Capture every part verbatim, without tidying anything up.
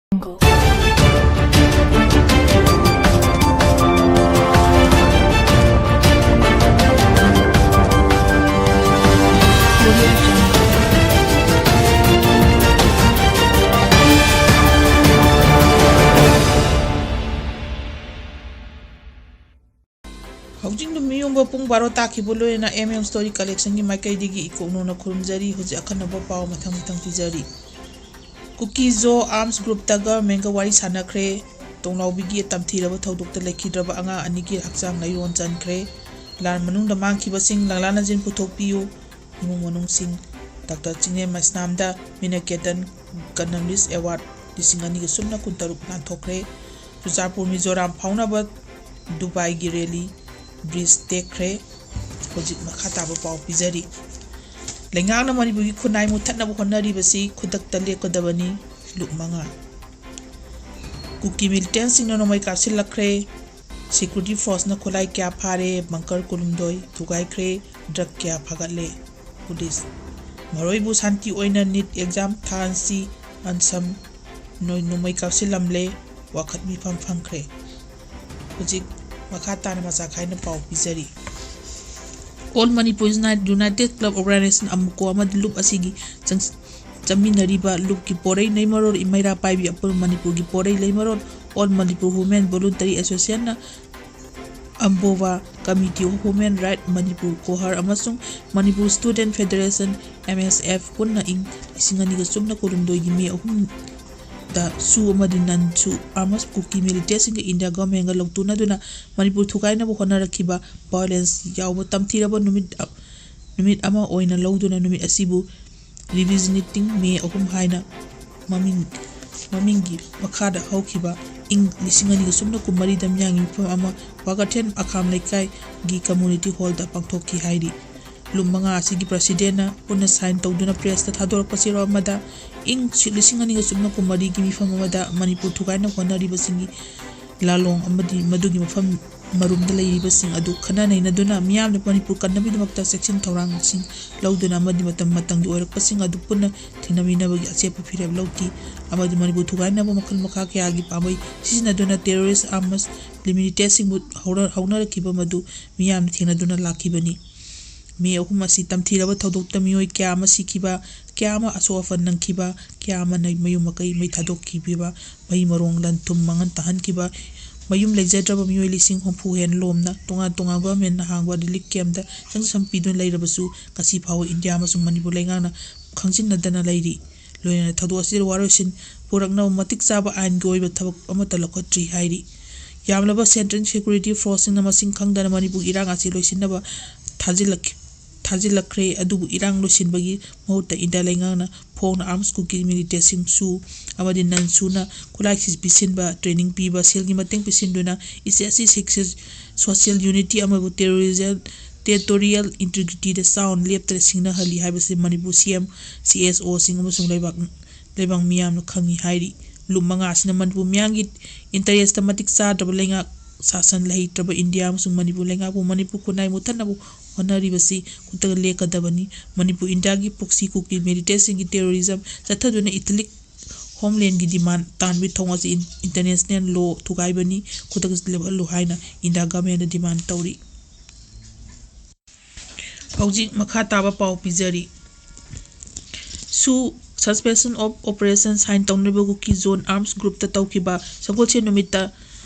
ꯍꯧꯖꯤꯛ ꯅꯨꯃꯤꯠ ꯌꯨꯡꯕ ꯄꯨꯡ ꯕꯥꯔꯣ ꯇꯥꯈꯤꯕ ꯂꯣꯏꯅꯅ M M Story Collectionꯒꯤ ꯃꯥꯏꯀꯩꯗꯒꯤ ꯏꯀꯣꯛꯅꯧꯅ ꯈꯨꯔꯨꯝꯖꯔꯤ꯫ ꯍꯧꯖꯤꯛ ꯑꯈꯟꯅꯕ ꯄꯥꯎ ꯃꯊꯪ ꯃꯊꯪ ꯄꯤꯖꯔꯤ꯫ ꯀꯨꯀꯤ ꯖꯣ ꯑꯥꯔꯝꯁ ꯒ꯭ꯔꯨꯞꯇ ꯒꯚꯔꯟꯃꯦꯟꯒ ꯋꯥꯔꯤ ꯁꯥꯟꯅꯈ꯭ꯔꯦ꯫ ꯇꯣꯡꯅꯥꯎꯕꯤꯒꯤ ꯇꯝꯊꯤꯔꯕ ꯊꯧꯗꯣꯛꯇ ꯂꯩꯈꯤꯗ꯭ꯔꯕ ꯑꯉꯥꯡ ꯑꯅꯤꯒꯤ ꯍꯛꯆꯥꯡ ꯂꯥꯏꯑꯣꯟ ꯆꯟꯈ꯭ꯔꯦ꯫ ꯂꯥꯟ ꯃꯅꯨꯡꯗ ꯃꯥꯡꯈꯤꯕꯁꯤꯡ ꯂꯪꯂꯥ ꯂꯪꯖꯤꯟ ꯄꯨꯊꯣꯛꯄꯤꯌꯨ꯫ ꯏꯃꯨꯡ ꯃꯅꯨꯡꯁꯤꯡ ꯗꯥꯛꯇꯔ ꯆꯤꯡꯂꯦꯟ ꯃꯩꯁꯅꯥꯝꯗ ꯃꯤꯅꯀꯦꯇꯟ ꯀꯅꯝꯂꯤꯁ ꯑꯦꯋꯥꯔꯗ ꯂꯤꯁꯤꯡ ꯑꯅꯤꯒ ꯁꯨꯞꯅ ꯀꯨꯟꯇꯔꯨꯛ ꯂꯥꯟꯊꯣꯛꯈ꯭ꯔꯦ꯫ ꯆꯨꯔꯆꯥꯟꯄꯨꯔ ꯃꯤꯖꯣꯔꯥꯝ ꯐꯥꯎꯅꯕ ꯗꯨꯕꯥꯏꯒꯤ ꯔꯦꯂꯤ ꯕ꯭ꯔꯤꯖ ꯇꯦꯛꯈ꯭ꯔꯦ꯫ ꯍꯧꯖꯤꯛ ꯃꯈꯥ ꯇꯥꯕ ꯄꯥꯎ ꯄꯤꯖꯔꯤ꯫ ꯂꯩꯉꯥꯛꯅ ꯃꯅꯤꯄꯨꯔꯒꯤ ꯈꯨꯟꯅꯥꯏ ꯃꯨꯠꯊꯠꯅꯕ ꯍꯣꯠꯅꯔꯤꯕꯁꯤ ꯈꯨꯗꯛꯇ ꯂꯦꯞꯀꯗꯕꯅꯤ꯫ ꯂꯨꯞ ꯃꯉꯥ꯫ ꯀꯨꯀꯤ ꯃꯤꯂꯤꯇꯦꯟꯁꯤꯡꯅ ꯅꯣꯡꯃꯩ ꯀꯥꯞꯁꯤꯜꯂꯛꯈ꯭ꯔꯦ꯫ ꯁꯦꯀ꯭ꯌꯨꯔꯤꯇꯤ ꯐꯣꯔꯁꯅ ꯈꯨꯠꯂꯥꯏ ꯀꯌꯥ ꯐꯥꯔꯦ꯫ ꯕꯪꯀꯔ ꯀꯨꯟꯍꯨꯝꯗꯣꯏ ꯊꯨꯒꯥꯏꯈ꯭ꯔꯦ꯫ ꯗ꯭ꯔꯒ ꯀꯌꯥ ꯐꯥꯒꯠꯂꯦ꯫ ꯄꯨꯂꯤꯁ꯫ ꯃꯔꯣꯏꯕꯨ ꯁꯥꯟꯇꯤ ꯑꯣꯏꯅ ꯅꯤꯠ ꯑꯦꯛꯖꯥꯝ ꯊꯥꯍꯟꯁꯤ꯫ ꯑꯟꯁꯝ ꯅꯣꯏ ꯅꯣꯡꯃꯩ ꯀꯥꯞꯁꯤꯜꯂꯝꯂꯦ꯫ ꯋꯥꯈꯠ ꯃꯤꯐꯝ ꯐꯝꯈ꯭ꯔꯦ꯫ ꯍꯧꯖꯤꯛ ꯃꯈꯥ ꯇꯥꯅ ꯃꯆꯥ ꯈꯥꯏꯅ ꯄꯥꯎ ꯄꯤꯖꯔꯤ꯫ All Manipur United Club Organization, ꯑꯃꯨꯀꯣ ꯑꯃꯗꯤ ꯂꯨꯞ ꯑꯁꯤꯒꯤ ꯆꯪ-, ꯆꯪꯃꯤꯟꯅꯔꯤꯕ ꯂꯨꯞꯀꯤ ꯄꯣꯔꯩ ꯂꯩꯃꯔꯣꯜ ꯃꯩꯔꯥ ꯄꯥꯏꯕꯤ ꯑꯄꯨꯟꯕ ꯃꯅꯤꯄꯨꯔꯒꯤ ꯄꯣꯔꯩ ꯂꯩꯃꯔꯣꯜ All Manipur Women Voluntary Associationꯅ ꯑꯝꯕꯣꯕꯥ Committee of Women Right Manipur, ꯀꯣꯍꯔ ꯑꯃꯁꯨꯡ Manipur Student Federation, M S F, ꯄꯨꯟꯅ ꯏꯪ ꯂꯤꯁꯤꯡ ꯑꯅꯤꯒ ꯁꯨꯞꯅ ꯀꯨꯟꯍꯨꯝꯗꯣꯏꯒꯤ ꯃꯦ ꯑꯍꯨꯝꯗ ꯁꯨ ꯑꯃꯗꯤ ꯅꯟ ꯁꯨ ꯑꯥꯔꯃꯁ ꯀꯨꯀꯤ ꯃꯤꯂꯤꯇꯦꯟꯁꯤꯡꯒ ꯏꯟꯗꯤꯌꯥ ꯒꯚꯔꯟꯃꯦꯟꯒ ꯂꯧꯇꯨꯅꯗꯨꯅ ꯃꯅꯤꯄꯨꯔ ꯊꯨꯒꯥꯏꯅꯕ ꯍꯣꯠꯅꯔꯛꯈꯤꯕ ꯚꯥꯏꯑꯣꯂꯦꯟꯁ ꯌꯥꯎꯕ ꯇꯝꯊꯤꯔꯕ ꯅꯨꯃꯤꯠ, ꯅꯨꯃꯤꯠ ꯑꯃ ꯑꯣꯏꯅ ꯂꯧꯗꯨꯅ ꯅꯨꯃꯤꯠ ꯑꯁꯤꯕꯨ Revisionistic May ꯑꯍꯨꯝ ꯍꯥꯏꯅ ꯃꯃꯤꯡ, ꯃꯃꯤꯡꯒꯤ ꯃꯈꯥꯗ ꯍꯧꯈꯤꯕ ꯏꯪ ꯂꯤꯁꯤꯡ ꯑꯅꯤꯒ ꯁꯨꯞꯅ ꯀꯨꯟꯃꯔꯤꯗ ꯃꯤꯌꯥꯝꯒꯤ ꯃꯤꯐꯝ ꯑꯃ ꯀ꯭ꯋꯥꯀꯩꯊꯦꯜ ꯑꯈꯥꯝ ꯂꯩꯀꯥꯏꯒꯤ community hallꯗ ꯄꯥꯡꯊꯣꯛꯈꯤ ꯍꯥꯏꯔꯤ꯫ ꯂꯨꯞ ꯃꯉꯥ ꯑꯁꯤꯒꯤ presidentꯅ ꯄꯨꯟꯅ sign ꯇꯧꯗꯨꯅ pressꯇ ꯊꯥꯗꯣꯔꯛꯄ ꯆꯦꯔꯣꯜ ꯑꯃꯗ ꯏꯪ ꯂꯤꯁꯤꯡ ꯑꯅꯤꯒ ꯁꯨꯞꯅ ꯀꯨꯟꯃꯔꯤꯒꯤ ꯃꯤꯐꯝ ꯑꯃꯗ ꯃꯅꯤꯄꯨꯔ ꯊꯨꯒꯥꯏꯅꯕ ꯍꯣꯠꯅꯔꯤꯕꯁꯤꯡꯒꯤ ꯂꯥꯂꯣꯡ ꯑꯃꯗꯤ ꯃꯗꯨꯒꯤ ꯃꯐꯝ ꯃꯔꯨꯝꯗ ꯂꯩꯔꯤꯕꯁꯤꯡ ꯑꯗꯨ ꯈꯟꯅ ꯅꯩꯅꯗꯨꯅ ꯃꯤꯌꯥꯝꯅ ꯃꯅꯤꯄꯨꯔ ꯀꯟꯅꯕꯒꯤꯗꯃꯛꯇ ꯆꯦꯛꯁꯤꯟ ꯊꯧꯔꯥꯡꯁꯤꯡ ꯂꯧꯗꯨꯅ ꯑꯃꯗꯤ ꯃꯇꯝ ꯃꯇꯝꯒꯤ ꯑꯣꯏꯔꯛꯄꯁꯤꯡ ꯑꯗꯨ ꯄꯨꯟꯅ ꯊꯦꯡꯅꯃꯤꯟꯅꯕꯒꯤ ꯑꯆꯦꯠꯄ ꯐꯤꯔꯦꯞ ꯂꯧꯈꯤ꯫ ꯑꯃꯗꯤ ꯃꯅꯤꯄꯨꯔ ꯊꯨꯒꯥꯏꯅꯕ ꯃꯈꯜ ꯃꯈꯥ ꯀꯌꯥꯒꯤ ꯄꯥꯝꯕꯩ ꯁꯤꯖꯤꯟꯅꯗꯨꯅ terrorist arms limited ꯁꯤꯡꯕꯨ ꯍꯧꯔ-, ꯍꯧꯅꯔꯛꯈꯤꯕ ꯃꯗꯨ ꯃꯤꯌꯥꯝꯅ ꯊꯦꯡꯅꯗꯨꯅ ꯂꯥꯛꯈꯤꯕꯅꯤ꯫ ꯃꯦ ꯑꯍꯨꯝ ꯑꯁꯤ ꯇꯝꯊꯤꯔꯕ ꯊꯧꯗꯣꯛꯇ ꯃꯤꯑꯣꯏ ꯀꯌꯥ ꯑꯃ ꯁꯤꯈꯤꯕ, ꯀꯌꯥ ꯑꯃ ꯑꯁꯣꯛ ꯑꯄꯟ ꯅꯪꯈꯤꯕ, ꯀꯌꯥ ꯑꯃꯅ ꯃꯌꯨꯝ ꯃꯀꯩ ꯃꯩ ꯊꯥꯗꯣꯛꯈꯤꯕ, ꯃꯍꯩ ꯃꯔꯣꯡ ꯂꯟ ꯊꯨꯝ ꯃꯥꯡꯍꯟ ꯇꯥꯍꯟꯈꯤꯕ, ꯃꯌꯨꯝ ꯂꯩꯖꯗ꯭ꯔꯕ ꯃꯤꯑꯣꯏ ꯂꯤꯁꯤꯡ ꯍꯨꯝꯐꯨ ꯍꯦꯟ ꯂꯣꯝꯅ ꯇꯣꯉꯥꯟ ꯇꯣꯉꯥꯟꯕ government ꯅ ꯍꯥꯡꯕ relief camp ꯇ ꯆꯪꯁꯝ ꯄꯤꯗꯨꯅ ꯂꯩꯔꯕꯁꯨ, ꯉꯁꯤ ꯐꯥꯎꯕ ꯏꯟꯗꯤꯌꯥ ꯑꯃꯁꯨꯡ ꯃꯅꯤꯄꯨꯔ ꯂꯩꯉꯥꯛꯅ ꯈꯪꯖꯤꯟꯅꯗꯅ ꯂꯩꯔꯤ꯫ ꯂꯣꯏꯅꯅ ꯊꯧꯗꯣꯛ ꯑꯁꯤꯗ ꯋꯥꯔꯣꯏꯁꯤꯟ ꯄꯨꯔꯛꯅꯕ ꯃꯇꯤꯛ ꯆꯥꯕ ꯑꯥꯏꯟꯒꯤ ꯑꯣꯏꯕ ꯊꯕꯛ ꯑꯃꯠꯇ ꯂꯧꯈꯠꯇ꯭ꯔꯤ ꯍꯥꯏꯔꯤ꯫ ꯌꯥꯝꯂꯕ central security force ꯁꯤꯡꯅ ꯃꯁꯤꯡ ꯈꯪꯗꯅ ꯃꯅꯤꯄꯨꯔꯒꯤ ꯏꯔꯥꯡ ꯑꯁꯤ ꯂꯣꯏꯁꯤꯟꯅꯕ ꯊꯥꯖꯤꯜꯂꯛꯈꯤ-, ꯊꯥꯖꯤꯜꯂꯛꯈ꯭ꯔꯦ꯫ ꯑꯗꯨꯕꯨ ꯏꯔꯥꯡ ꯂꯣꯏꯁꯤꯟꯕꯒꯤ ꯃꯍꯨꯠꯇ ꯏꯟꯗꯤꯌꯥ ꯂꯩꯉꯥꯛꯅ ꯐꯣꯡꯅ arms ꯀꯨꯀꯤ military ꯁꯤꯡꯁꯨ ꯑꯃꯗꯤ non ꯁꯨꯅ ꯈꯨꯠꯂꯥꯏꯁꯤꯡ ꯄꯤꯁꯤꯟꯕ, training ꯄꯤꯕ, ꯁꯦꯜꯒꯤ ꯃꯇꯦꯡ ꯄꯤꯁꯤꯟꯗꯨꯅ ꯏꯁ ꯑꯦꯁ ꯁꯤ ꯁꯤꯛꯁ social unity ꯑꯃꯕꯨ terrorism, territorial integrity ꯗ ꯆꯥꯎꯅ ꯂꯦꯞꯇꯅ ꯁꯤꯡꯅꯍꯜꯂꯤ ꯍꯥꯏꯕꯁꯤ ꯃꯅꯤꯄꯨꯔ ꯁꯤ ꯑꯦꯝ, ꯁꯤ ꯑꯦꯁ ꯑꯣ ꯁꯤꯡ ꯑꯃꯁꯨꯡ ꯂꯩꯕꯥꯛ, ꯂꯩꯕꯥꯛ ꯃꯤꯌꯥꯝꯅ ꯈꯪꯉꯤ ꯍꯥꯏꯔꯤ꯫ ꯂꯨꯞ ꯃꯉꯥ ꯑꯁꯤꯅ ꯃꯅꯤꯄꯨꯔ ꯃꯤꯌꯥꯝꯒꯤ interest ꯇ ꯃꯇꯤꯛ ꯆꯥꯗ꯭ꯔꯕ ꯂꯩꯉꯥꯛ ꯁꯥꯁꯟ ꯂꯩꯇ꯭ꯔꯕ ꯏꯟꯗꯤꯌꯥ ꯑꯃꯁꯨꯡ ꯃꯅꯤꯄꯨꯔ ꯂꯩꯉꯥꯛꯄꯨ ꯃꯅꯤꯄꯨꯔ ꯈꯨꯟꯅꯥꯏ ꯃꯨꯠꯊꯠꯅꯕ ꯍꯣꯠꯅꯔꯤꯕꯁꯤ ꯈꯨꯗꯛꯇ ꯂꯦꯞꯀꯗꯕꯅꯤ꯫ ꯃꯅꯤꯄꯨꯔ ꯏꯟꯗꯤꯌꯥꯒꯤ proxy ꯀꯨꯀꯤ military ꯁꯤꯡꯒꯤ terrorism ꯆꯠꯊꯗꯨꯅ ꯏꯊꯤꯂꯤꯛ homeland ꯒꯤ demand ꯇꯥꯟꯕꯒꯤ ꯊꯧꯑꯣꯡ ꯑꯁꯤ in-, international law ꯊꯨꯒꯥꯏꯕꯅꯤ꯫ ꯈꯨꯗꯛꯇ ꯂꯦꯞꯍꯜꯂꯨ ꯍꯥꯏꯅ ꯏꯟꯗꯤꯌꯥ government ꯇ demand ꯇꯧꯔꯤ꯫ ꯍꯧꯖꯤꯛ ꯃꯈꯥ ꯇꯥꯕ ꯄꯥꯎ ꯄꯤꯖꯔꯤ꯫ ꯁꯨ suspension of operation sign ꯇꯧꯅꯔꯤꯕ ꯀꯨꯀꯤ ꯖꯣꯟ arms group ꯇ ꯇꯧꯈꯤꯕ ꯁꯒꯣꯜꯁꯦꯟ ꯅꯨꯃꯤꯠꯇ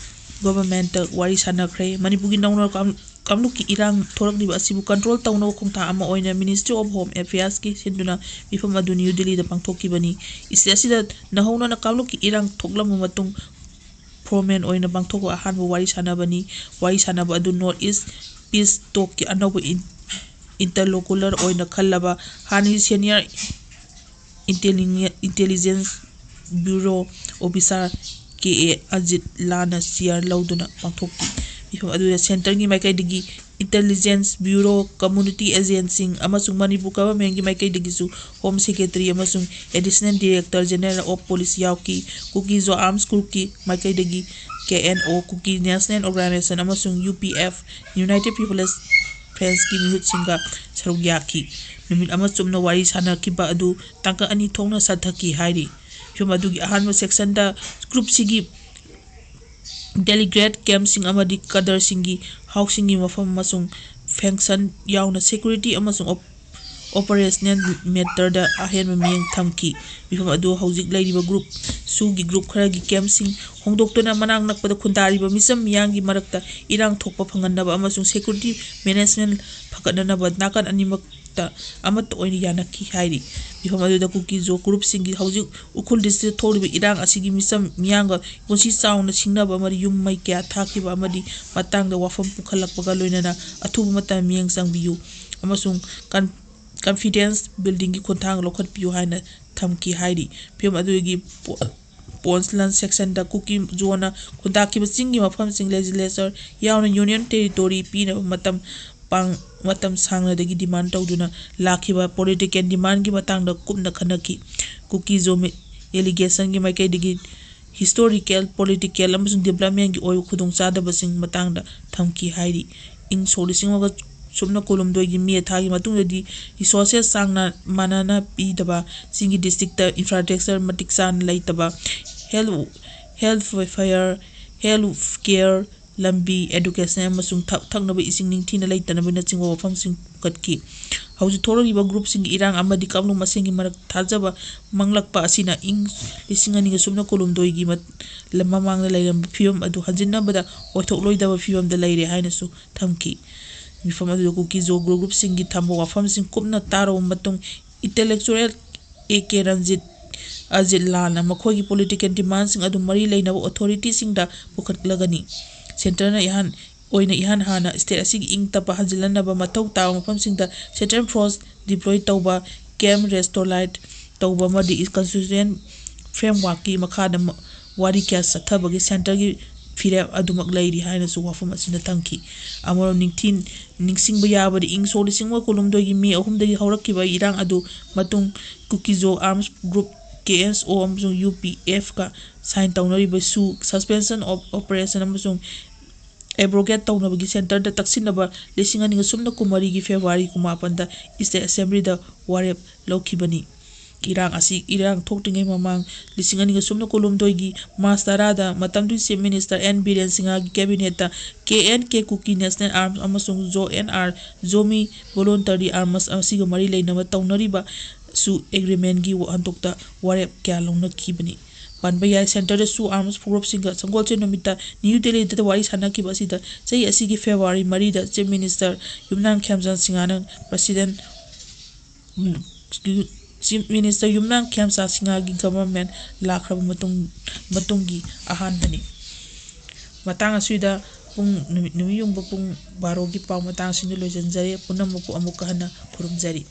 government ꯇ ꯋꯥꯔꯤ ꯁꯥꯟꯅꯈ꯭ꯔꯦ꯫ ꯃꯅꯤꯄꯨꯔꯒꯤ ꯅꯧꯅ ꯀꯥꯡ-, ꯀꯥꯡꯂꯨꯞꯀꯤ ꯏꯔꯥꯡ ꯊꯣꯔꯛꯂꯤꯕ ꯑꯁꯤꯕꯨ control ꯇꯧꯅꯕ ꯈꯣꯡꯊꯥꯡ ꯑꯃ ꯑꯣꯏꯅ Ministry of Home Affairs ꯀꯤ ꯁꯤꯟꯗꯨꯅ ꯃꯤꯐꯝ ꯑꯗꯨ ꯅ꯭ꯌꯨ ꯗꯤꯜꯂꯤꯗ ꯄꯥꯡꯊꯣꯛꯈꯤꯕꯅꯤ꯫ State ꯑꯁꯤꯗ ꯅꯧꯍꯧꯅꯅ ꯀꯥꯡꯂꯨꯞꯀꯤ ꯏꯔꯥꯡ ꯊꯣꯛꯂꯝꯕ ꯃꯇꯨꯡ formal ꯑꯣꯏꯅ ꯄꯥꯡꯊꯣꯛꯄ ꯑꯍꯥꯟꯕ ꯋꯥꯔꯤ ꯁꯥꯟꯅꯕꯅꯤ꯫ ꯋꯥꯔꯤ ꯁꯥꯟꯅꯕ ꯑꯗꯨ North East Peace Talk ꯀꯤ ꯑꯅꯧꯕ in-, interlocutor ꯑꯣꯏꯅ ꯈꯜꯂꯕ ꯍꯥꯟꯅꯒꯤ senior intelli-, Intelligence Bureau Officer K A Ajit ꯂꯥꯅ chair ꯂꯧꯗꯨꯅ ꯄꯥꯡꯊꯣꯛꯈꯤ꯫ ꯃꯤꯐꯝ ꯑꯗꯨꯗ centre ꯒꯤ ꯃꯥꯏꯀꯩꯗꯒꯤ Intelligence Bureau, Community Agent ꯁꯤꯡ ꯑꯃꯁꯨꯡ ꯃꯅꯤꯄꯨꯔ Government ꯀꯤ ꯃꯥꯏꯀꯩꯗꯒꯤꯁꯨ Home Secretary ꯑꯃꯁꯨꯡ Additional Director General of Police ꯌꯥꯎꯈꯤ꯫ ꯀꯨꯀꯤ ꯖꯣ Arms Group ꯀꯤ ꯃꯥꯏꯀꯩꯗꯒꯤ K N O, Kuki National Organization ꯑꯃꯁꯨꯡ U P F, United People's Front ꯀꯤ ꯃꯤꯍꯨꯠꯁꯤꯡꯒ ꯁꯔꯨꯛ ꯌꯥꯈꯤ꯫ ꯅꯨꯃꯤꯠ ꯑꯃ ꯆꯨꯞꯅ ꯋꯥꯔꯤ ꯁꯥꯟꯅꯈꯤꯕ ꯑꯗꯨ ꯇꯥꯡꯀꯛ ꯑꯅꯤ ꯊꯣꯛꯅ ꯁꯥꯊꯈꯤ ꯍꯥꯏꯔꯤ꯫ ꯐꯤꯚꯝ ꯑꯗꯨꯒꯤ ꯑꯍꯥꯟꯕ section ꯗ group ꯁꯤꯒꯤ delegate camp ꯁꯤꯡ ꯑꯃꯗꯤ cadre ꯁꯤꯡꯒꯤ house ꯁꯤꯡꯒꯤ ꯃꯐꯝ ꯑꯃꯁꯨꯡ function ꯌꯥꯎꯅ security ꯑꯃꯁꯨꯡ op-, operational matter ꯗ ꯑꯍꯦꯟꯕ ꯃꯤꯠꯌꯦꯡ ꯊꯝꯈꯤ꯫ ꯃꯤꯐꯝ ꯑꯗꯨ ꯍꯧꯖꯤꯛ ꯂꯩꯔꯤꯕ group, ꯁꯨꯒꯤ group ꯈꯔꯒꯤ camp ꯁꯤꯡ ꯍꯣꯡꯗꯣꯛꯇꯨꯅ ꯃꯅꯥꯛ ꯅꯛꯄꯗ ꯈꯨꯟꯗꯥꯔꯤꯕ ꯃꯤꯆꯝ ꯃꯤꯌꯥꯝꯒꯤ ꯃꯔꯛꯇ ꯏꯔꯥꯡ ꯊꯣꯛꯄ ꯐꯪꯍꯟꯅꯕ ꯑꯃꯁꯨꯡ security management ꯐꯒꯠꯅꯅꯕ ꯅꯥꯀꯟ ꯑꯅꯤꯃꯛ ꯇ ꯑꯃꯠꯇ ꯑꯣꯏꯅ ꯌꯥꯅꯈꯤ ꯍꯥꯏꯔꯤ꯫ ꯃꯤꯐꯝ ꯑꯗꯨꯗ ꯀꯨꯀꯤ ꯖꯣ group ꯁꯤꯡꯒꯤ ꯍꯧꯖꯤꯛ ꯎꯈ꯭ꯔꯨꯜ district ꯊꯣꯛꯂꯤꯕ ꯏꯔꯥꯡ ꯑꯁꯤꯒꯤ ꯃꯤꯆꯝ ꯃꯤꯌꯥꯝꯒ ꯄꯨꯟꯁꯤ ꯆꯥꯎꯅ ꯁꯤꯡꯅꯕ ꯑꯃꯗꯤ ꯌꯨꯝ ꯃꯩ ꯀꯌꯥ ꯊꯥꯈꯤꯕ ꯑꯃꯗꯤ ꯃꯇꯥꯡꯗ ꯋꯥꯐꯝ ꯄꯨꯈꯠꯂꯛꯄꯒ ꯂꯣꯏꯅꯅ ꯑꯊꯨꯕ ꯃꯇꯝꯗ ꯃꯤꯠꯌꯦꯡ ꯆꯪꯕꯤꯌꯨ ꯑꯃꯁꯨꯡ con-, confidence building ꯒꯤ ꯈꯣꯡꯊꯥꯡ ꯂꯧꯈꯠꯄꯤꯌꯨ ꯍꯥꯏꯅ ꯊꯝꯈꯤ ꯍꯥꯏꯔꯤ꯫ ꯐꯤꯚꯝ ꯑꯗꯨꯒꯤ ꯄꯣ-, Ponchlan section ꯗ ꯀꯨꯀꯤ ꯖꯣꯅ ꯈꯨꯟꯗꯥꯈꯤꯕ ꯆꯤꯡꯒꯤ ꯃꯐꯝꯁꯤꯡ legislature ꯌꯥꯎꯅ Union Territory ꯄꯤꯅꯕ ꯃꯇꯝ ꯄꯥꯡ-, ꯃꯇꯝ ꯁꯥꯡꯅꯗꯒꯤ demand ꯇꯧꯗꯨꯅ ꯂꯥꯛꯈꯤꯕ political demand ꯀꯤ ꯃꯇꯥꯡꯗ ꯀꯨꯞꯅ ꯈꯟꯅꯈꯤ꯫ ꯀꯨꯀꯤ ꯖꯣ ꯃꯤ-, delegation ꯒꯤ ꯃꯥꯏꯀꯩꯗꯒꯤ historical, political ꯑꯃꯁꯨꯡ development ꯀꯤ ꯑꯣꯏꯕ ꯈꯨꯗꯣꯡꯆꯥꯗꯕꯁꯤꯡ ꯃꯇꯥꯡꯗ ꯊꯝꯈꯤ ꯍꯥꯏꯔꯤ꯫ ꯏꯪ ꯁꯣꯛ ꯂꯤꯁꯤꯡ ꯑꯃꯒ ꯁꯨꯞꯅ ꯀꯨꯟꯍꯨꯝꯗꯣꯏꯒꯤ ꯃꯦ ꯊꯥꯒꯤ ꯃꯇꯨꯡꯗꯗꯤ resources ꯆꯥꯡ ꯅꯥ-, ꯃꯥꯟꯅꯅ ꯄꯤꯗꯕ, ꯆꯤꯡꯒꯤ district ꯇ infrastructure ꯃꯇꯤꯛ ꯆꯥꯅ ꯂꯩꯇꯕ, health, health welfare, health care, ꯂꯝꯕꯤ, education ꯑꯃꯁꯨꯡ ꯊꯛ-, ꯊꯛꯅꯕ ꯏꯁꯤꯡ ꯅꯤꯡꯊꯤꯅ ꯂꯩꯇꯅꯕꯅꯆꯤꯡꯕ ꯋꯥꯐꯝꯁꯤꯡ ꯄꯨꯈꯠꯈꯤ꯫ ꯍꯧꯖꯤꯛ ꯊꯣꯛꯂꯛꯂꯤꯕ group ꯁꯤꯡꯒꯤ ꯏꯔꯥꯡ ꯑꯃꯗꯤ ꯀꯥꯡꯂꯨꯞ ꯃꯁꯦꯟꯒꯤ ꯃꯔꯛ ꯊꯥꯖꯕ ꯃꯥꯡꯂꯛꯄ ꯑꯁꯤꯅ ꯏꯪ ꯂꯤꯁꯤꯡ ꯑꯅꯤꯒ ꯁꯨꯞꯅ ꯀꯨꯟꯍꯨꯝꯗꯣꯏꯒꯤ ꯃꯠ-, ꯃꯃꯥꯡꯗ ꯂꯩꯔꯝꯕ ꯐꯤꯚꯝ ꯑꯗꯨ ꯍꯟꯖꯤꯟꯅꯕꯗ ꯑꯣꯏꯊꯣꯛꯂꯣꯏꯗꯕ ꯐꯤꯚꯝꯗ ꯂꯩꯔꯦ ꯍꯥꯏꯅꯁꯨ ꯊꯝꯈꯤ꯫ ꯃꯤꯐꯝ ꯑꯗꯨꯗ ꯀꯨꯀꯤ ꯖꯣ group ꯁꯤꯡꯒꯤ ꯊꯝꯕ ꯋꯥꯐꯝꯁꯤꯡ ꯀꯨꯞꯅ ꯇꯥꯔꯕ ꯃꯇꯨꯡ, intellectual A K Ranjit, Ajit ꯂꯥꯜꯅ ꯃꯈꯣꯏꯒꯤ political demand ꯁꯤꯡ ꯑꯗꯨ ꯃꯔꯤ ꯂꯩꯅꯕ authority ꯁꯤꯡꯗ ꯄꯨꯈꯠꯂꯒꯅꯤ꯫ Centre ꯅ ꯏꯍꯥꯟ, ꯑꯣꯏꯅ ꯏꯍꯥꯟ ꯍꯥꯟꯅ state ꯑꯁꯤꯒꯤ ꯏꯪ ꯇꯞꯄ ꯍꯟꯖꯤꯜꯍꯟꯅꯕ ꯃꯊꯧ ꯇꯥꯕ ꯃꯐꯝꯁꯤꯡꯗ central force deploy ꯇꯧꯕ, camp rationalize ꯇꯧꯕ ꯑꯃꯗꯤ constitution framework ꯀꯤ ꯃꯈꯥꯗ ꯃ-, ꯋꯥꯔꯤ ꯀꯌꯥ ꯆꯠꯊꯕꯒꯤ centre ꯒꯤ ꯐꯤꯔꯦꯞ ꯑꯗꯨꯃꯛ ꯂꯩꯔꯤ ꯍꯥꯏꯅꯁꯨ ꯋꯥꯐꯝ ꯑꯁꯤꯅ ꯊꯝꯈꯤ꯫ ꯑꯃꯔꯣꯝ ꯅꯤꯡꯊꯤ-, ꯅꯤꯡꯁꯤꯡꯕ ꯌꯥꯕꯗꯤ, ꯏꯪ ꯁꯣꯛ ꯂꯤꯁꯤꯡ ꯑꯃꯒ ꯀꯨꯟꯍꯨꯝꯗꯣꯏꯒꯤ ꯃꯦ ꯑꯍꯨꯝꯗꯒꯤ ꯍꯧꯔꯛꯈꯤꯕ ꯏꯔꯥꯡ ꯑꯗꯨ ꯃꯇꯨꯡ ꯀꯨꯀꯤꯖꯣ arms group, K S O ꯑꯃꯁꯨꯡ U P F ꯀ sign ꯇꯧꯅꯔꯤꯕ ꯁꯨ suspension of operation ꯑꯃꯁꯨꯡ abrogate ꯇꯧꯅꯕꯒꯤ centre ꯗ ꯇꯛꯁꯤꯟꯅꯕ ꯂꯤꯁꯤꯡ ꯑꯅꯤꯒ ꯁꯨꯞꯅ ꯀꯨꯟꯃꯔꯤꯒꯤ February ꯀꯨꯟꯃꯥꯄꯟꯗ State Assembly ꯗ ꯋꯥꯔꯦꯞ ꯂꯧꯈꯤꯕꯅꯤ꯫ ꯏꯔꯥꯡ ꯑꯁꯤ, ꯏꯔꯥꯡ ꯊꯣꯛꯇ꯭ꯔꯤꯉꯩ ꯃꯃꯥꯡ ꯂꯤꯁꯤꯡ ꯑꯅꯤꯒ ꯁꯨꯞꯅ ꯀꯨꯟꯍꯨꯝꯗꯣꯏꯒꯤ March ꯇꯔꯥꯗ ꯃꯇꯝꯗꯨꯒꯤ Chief Minister N Biren ꯁꯤꯡꯍꯒꯤ cabinet ꯇ K N K Kuki National Arms ꯑꯃꯁꯨꯡ Zo N R Zomi Voluntary Arms ꯑꯁꯤꯒ ꯃꯔꯤ ꯂꯩꯅꯕ ꯇꯧꯅꯔꯤꯕ ꯁꯨ agreement ꯀꯤ ꯋꯥꯍꯟꯊꯣꯛꯇ ꯋꯥꯔꯦꯞ ꯀꯌꯥ ꯂꯧꯅꯈꯤꯕꯅꯤ꯫ ꯄꯟꯕ ꯌꯥꯏ, centre ꯗ ꯁꯨ arms ꯐꯨꯔꯨꯞꯁꯤꯡꯒ ꯁꯪꯒꯣꯜꯁꯦꯟ ꯅꯨꯃꯤꯠꯇ ꯅ꯭ꯌꯨ ꯗꯦꯜꯂꯤꯗ ꯋꯥꯔꯤ ꯁꯥꯟꯅꯈꯤꯕ ꯑꯁꯤꯗ ꯆꯍꯤ ꯑꯁꯤꯒꯤ February ꯃꯔꯤꯗ Chief Minister ꯌꯨꯝꯅꯥꯝ ꯈꯦꯝꯆꯥꯟ ꯁꯤꯡꯍꯅ President, ꯎꯝ, Chief Minister ꯌꯨꯝꯅꯥꯝ ꯈꯦꯝꯆꯥꯟ ꯁꯤꯡꯍꯒꯤ government ꯂꯥꯛꯈ꯭ꯔꯕ ꯃꯇꯨꯡ, ꯃꯇꯨꯡꯒꯤ ꯑꯍꯥꯟꯕꯅꯤ꯫ ꯃꯇꯥꯡ ꯑꯁꯤꯗ ꯄꯨꯡ, ꯅꯨꯃꯤꯠ, ꯅꯨꯃꯤꯠ ꯌꯨꯡꯕ ꯄꯨꯡ ꯕꯥꯔꯣꯒꯤ ꯄꯥꯎ ꯃꯇꯥꯡ ꯑꯁꯤꯗ ꯂꯣꯏꯁꯤꯟꯖꯔꯦ꯫ ꯄꯨꯝꯅꯃꯛꯄꯨ ꯑꯃꯨꯛꯀ ꯍꯟꯅ ꯈꯨꯔꯨꯝꯖꯔꯤ꯫